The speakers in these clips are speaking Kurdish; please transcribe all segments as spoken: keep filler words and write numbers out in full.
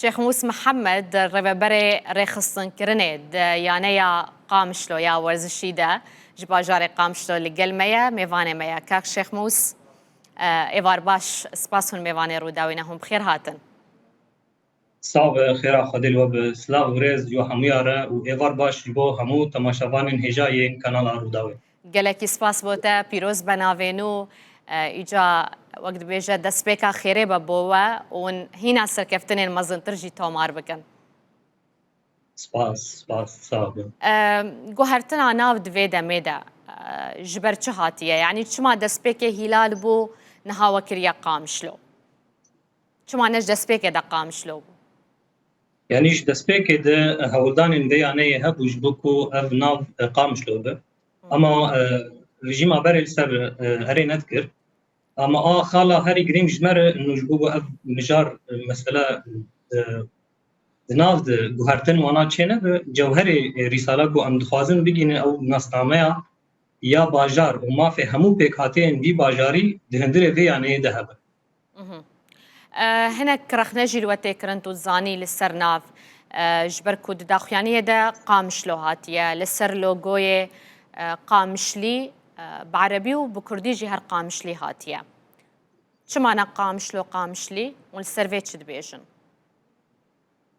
Şêxmûs Mihemed, rêveberê rêxistinkirinê di yaneya Qamişlo ya werzişî de ji bajarê Qamişlo li gel me ye, mêvanê me ye. Kak Şêxmûs, e, êvar baş, spas hûn mêvanê Rûdawê ne, hûn bi xêr hatin. Sax be, xêra Xwedê li we be, silav û rêz ji we hemûya re û êvar baş ji bo hemû temaşevanên hêja yên kanala Rûdawê. Gelekî spas bo te, pîroz be navê nû. E, îca wek dibêje destpêka xêrê be bo we û hîna serkeftinên mezintir jî tomar bikin. Spas, spas, sax be. E, guhertina nav di vê demê de, e, ji ber çi hatiye? Yanî çima destpêkê Hîlal bû, niha we kiriye Qamişlo? Çima ne ji destpêkê de Qamişlo bû? Yanî ji destpêkê de hewldanên vê yaneyê hebû ji bo ku ev nav, e, Qamişlo be. Ama, e, rejîma berê li ser, e, herê nedikir. Ama a xala herî girîng ji me re, nû ji bo ku ev mijar, e, mesele, e, di nav de guhertin wana çênebe, cewherê, e, rîsala ku em dixwazin bigihînin ew nasnameya ya bajar û mafê hemû pêkhateyên vî bajarî di hundirê vê yaneyê de hebe. Mhm. E, hinek rexne jî li we tê kirin, tu dizanî li ser nav, e, ji ber ku di daxuyaniyê de Qamişlo hatiye, li ser logoyê, e, Qamişlî, e, bi erebî û bi kurdî jî her Qamişlî hatiye. Çima ne Qamişlo Qamişlî û li ser vê çi dibêjin?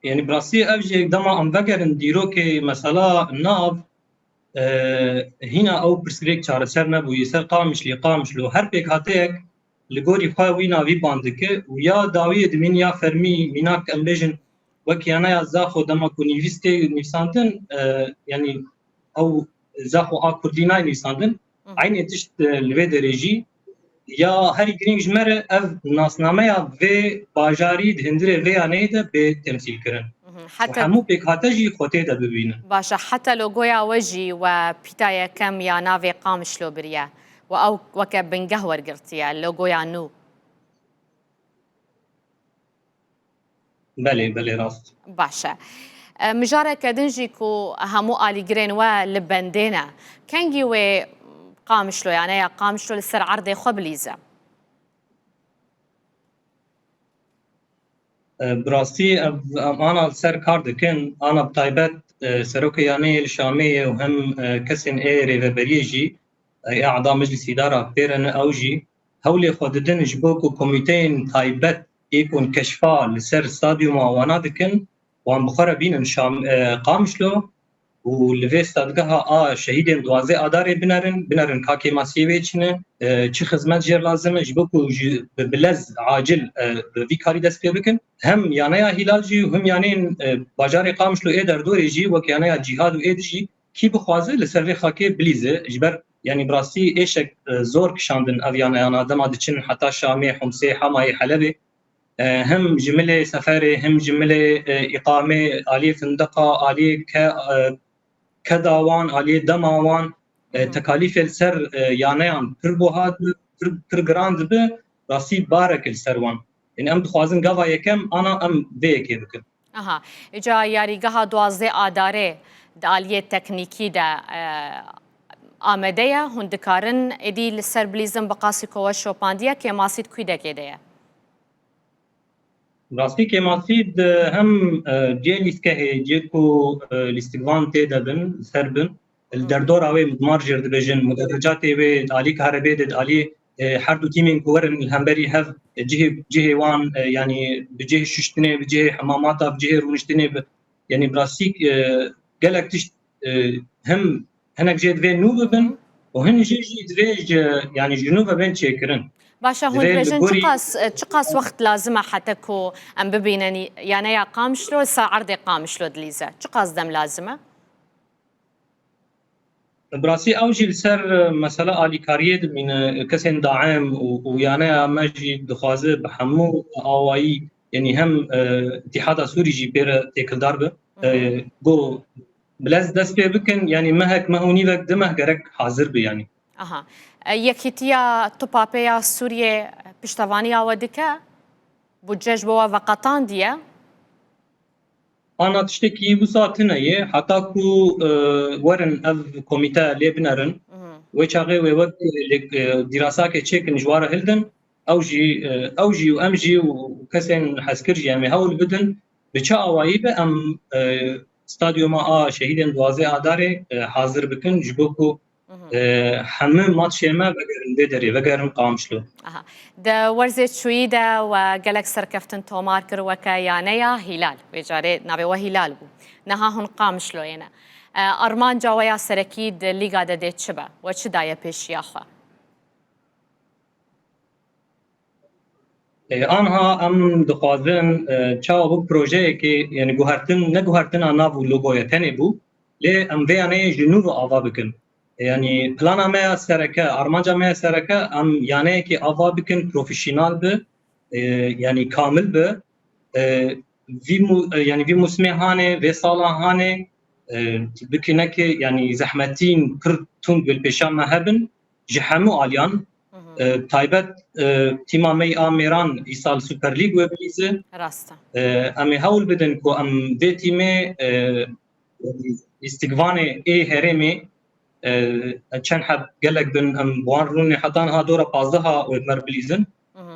Yanî bi rastî ev jî dema em vegerin dîrokê mesela nav, e, hîna ew pirsgirêk çareser nebûyî. Ser Qamişlî, Qamişlo her pêkhateyek li gorî xwe wî navî ban dike û ya dawiyê dimîn ya fermî, mînak em bêjin wek yaneya Zaxo dema ku nivîs tê nivîsandin, e, yanî ew Zaxo a kurdî nayê nivîsandin. Hı hı. Eynê tişt, e, li vê derê jî ya herî girîng ji me re ev nasnameya vê bajarî di hundirê vê yaneyê de bê temsîl kirin. Mhm. Û heta hemû pêkhate jî xwe tê de bibînin. Baş e, heta logoya we jî we pîta yekem ya navê Qamişlo biriye. We ew weke bingeh wergirtiye, logoya nû. Belê, belê, rast. Baş e. E, mijareke din jî ku hemû alîgirên we li bendê ne. Kengî wê Qamişlo, yaneya Qamişlo li ser erdê xwe bilîze? E, bi rastî ev, em ana li ser kar dikin, ana bi taybet, e, serokê yaneyê li Şamê ye û hem, e, kesên ê rêveberiyê jî, e, ê eda Meclîs Îdara pê re ne, ew jî hewlê xwe didin ji bo ku komîteyên taybet ê ku keşfa li ser stadyuma wana dikin, wan bi xwe re bînin Şam, e, Qamişlo û li vê stadgeha a şehîdên duwazdeh Adarê binerin, binerin ka kêmasiyê wê çi ne, e, çi xizmet jê re lazim e, ji bo ku ji, bi, bi lez acil, e, bi vî karî dest pê bikin. Hem yaneya Hîlal jî û hem yaneyên, e, bajarê Qamişlo ê derdorê jî wek yaneya Cîhad û ê di jî kî bixwaze li ser vê xakê bilîze. Ji ber, yanî bi rastî êşek, e, zor kişandin ev yaneyana dema diçin heta Şamê, Homsê, Hemayê, Helebê. E, hem ji milê seferê, hem ji milê, e, îqamê, aliyê findiqa, aliyê ke-, e, keda wan, aliyê dema wan, e, Hı hı. tekalîfê li ser, e, yaneyan pir buha dibe, pir, pir giran dibe, rastî barek li ser wan. Yanî em dixwazin gava yekem ana em vê yekê bikin. Aha. Îca yarîgeha duwazdeh Adarê di aliyê teknîkî de, e, amade ye. Hûn dikarin êdî li ser bilîzin bi qasî ku we şopandiye, kêmasî di kû dekê de ye? Rastî kêmasî di hem, e, cihê lîstkehê, cihê ku, e, lîstikvan tê de bin, ser bin, li Hı. derdora wê mudmar jê re dibêjin, muderecatê wê di alî karebê de, di alî, e, her du tîmên ku werin li hemberî hev, e, cihê, cihê wan, e, yanî bi cihê şuştinê, bi cihê hemamata, bi cihê rûniştinê, bi, yanî bi rastî, e, gelek tişt, e, hem hinek jê divê nû bibin û hin jê jî divê ji, yanî ji nû ve bên çêkirin. Baş e, hûn Divê li dibêjin gorî çiqas, e, çiqas wext lazim e heta ku em bibînin yaneya Qamişlo li ser erdê Qamişlo dilîze? Çiqas dem lazim e? Bi rastî ew jî li ser, e, mesela alîkariyê dimîne, kesên daim û, û yaneya me jî dixwaze bi hemû awayî, yanî hem, e, Îtîhada Sûrî jî pê re têkildar be. Hı hı. E, ku bi lez dest pê bikin, yanî mehek, meh û nîvek, du meh gerek hazir be yanî. Aha. E, Yekîtiya Tupapê ya Sûriyê piştevaniya we dike? Budce ji bo we veqetandiye? Ana tiştekî wisa tune ye, heta ku, e, werin ev komîte lê binerin, Mhm. wê çaxê wê wek lê, e, dîrasakê çêkin ji wa re hildin, ew jî, e, ew jî û em jî û kesên hezkir jî em ê hewl bidin, Bi çi awayî be em e, stadyuma a şehîdên duwazdeh Adarê e, hazir bikin ji bo ku e, hemû matçê me vegerin vê derê, vegerin Qamişlo. Aha. Di werzê çûyî de we gelek serkeftin tomar kir weke yaneya Hîlal. Vê carê navê we Hîlal bû. Niha hûn Qamişloyê ne. E, armanca we ya serekî di lîga de dê çi be? We çi daye pêşiya xwe? E, anha em dixwazin e, çawa bû projeyekê, yani guhertin, ne guhertina nav û logoya tenê bû, lê em vê yaneyê ji nû ve ava bikin. E, yani plana me ya sereke, armanca me ya sereke, em yaneyekê ava bikin, profesyonel bi, e, yani kamil bi. E, vî mu, e, yani vî musmê hanê, vê sala hanê, e, bikî nekê, yani zehmetîn pir tund bi pêşa me hebin, ji hemû aliyan, e, taybet e, tîma me a mêran îsal Super League we bilîze. Rast e. E, em ê hewl bidin ku em vê tîmê e, lîstikvanê ê herêmê e, çend heb gelek bin em bi wan rûnê heta niha dora pazdeha wê mer bilîzin.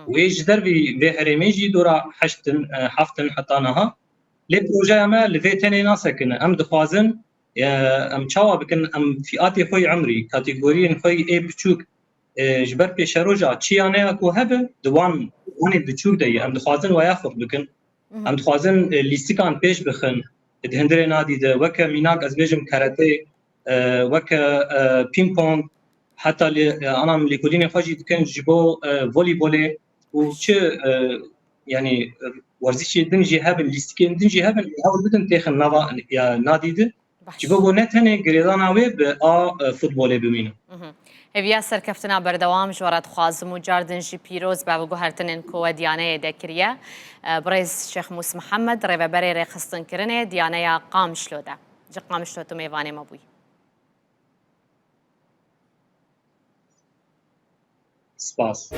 Wê ji dervî vê herêmê jî dora heşt in, e, heft in heta niha. Lê projeya me li vê tenê nasekine. Em dixwazin e, em çawa bikin, em fîatê xwe yê emrî, kategoriyên xwe yê ê biçûk, e, ji ber pêşeroja çi yaneya ku hebe, di wan, wanê biçûk de ye. Em dixwazin waya xurt bikin. Em dixwazin e, lîstikan pêş bixin. Di hundirê nadî de, weke mînak ez bêjim karate, e, weke e, ping pong, heta lê, e, anam lêkolînê xwe jî dikin ji bo e, volîbolê û çi e, yani werzişên din jî hebin, lîstikên din jî hebin, hewl bidin têxin nava ya nadî de. Ji bo ku ne tenê girêdana wê bi a e, futbolê bimîne. Hêviya serkeftina berdewam ji we re dixwazim û car din jî pîroz be bi guhertinên ku we diyaneyê de kiriye. E, Birêz Şêx Mûs Mihemed, rêveberê rêxistinkirinê diyaneya Qamişlo de. Ji Qamişlo tu mêvanê me bûyî. Spas.